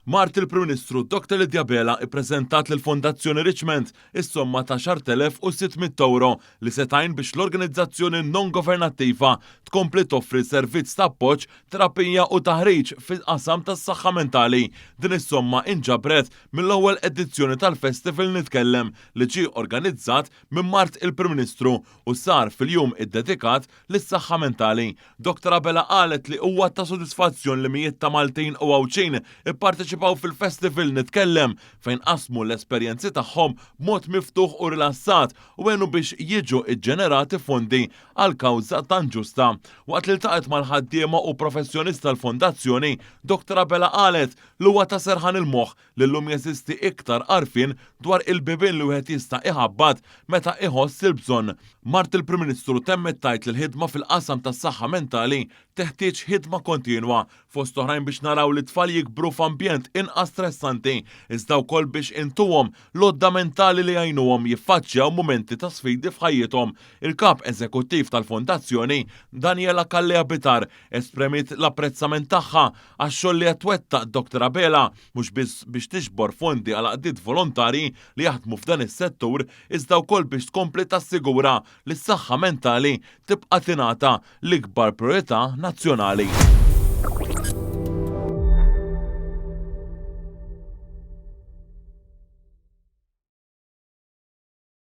Mart il-Prim Ministru Dr. Lydia Abela ippreżentat lill-Fondazzjoni Richmond is-somma ta' 10,600 ewro li se tgħin biex l-organizzazzjoni non-governattiva tkompli toffri servizz ta' appoġġ, terapija u taħriġ fil-qasam tas-saħħa mentali. Din is-somma inġabret mill-ewwel edizzjoni tal-Festival Nitkellem li ġie organizzat minn mart il-Prim Ministru u sar fil-jum iddedikat lis-saħħa mentali. Dr Abela qalet li huwa ta' sodisfazzjon li mijiet ta' Maltin u Għawdxin ipparteċipaw fil-Festival Nitkellem fejn qasmu l-esperjenzi tagħhom b'mod miftuħ u rilassat u għenu biex jiġu ġġenerati fondi għal kawża tant ġusta. Waqt li ltaqgħet mal-ħaddiema u professjonisti tal-Fondazzjoni, Dr Abela qalet li huwa ta' serħan il-moħħ li llum jeżisti iktar għarfien dwar il-bibien li wieħed jista' iħabbat meta iħoss il-bżonn. Mart il-Prim Ministru temmet tgħid li l-ħidma fil-qasam tas-saħħa mentali teħtieġ ħidma kontinwa, fost oħrajn biex naraw li t-tfal jikbru f'ambjent inqas stressanti, iżda wkoll biex intuhom l-għodda mentali li jgħinuhom jiffaċċjaw mumenti ta' sfidi f'ħajjithom. Il-Kap Eżekuttiv tal-Fondazzjoni, Daniela Callea Bitar, espremiet l-apprezzament tagħha għax-xogħol li qed twettaq Dr Abela mhux biss biex tiġbor fondi għal għaqdiet volontarji li jaħdmu f'dan is-settur iżda wkoll biex tkompli tassigura li s-saħħa mentali tibqa' tingħata l-ikbar prijorità nazzjonali.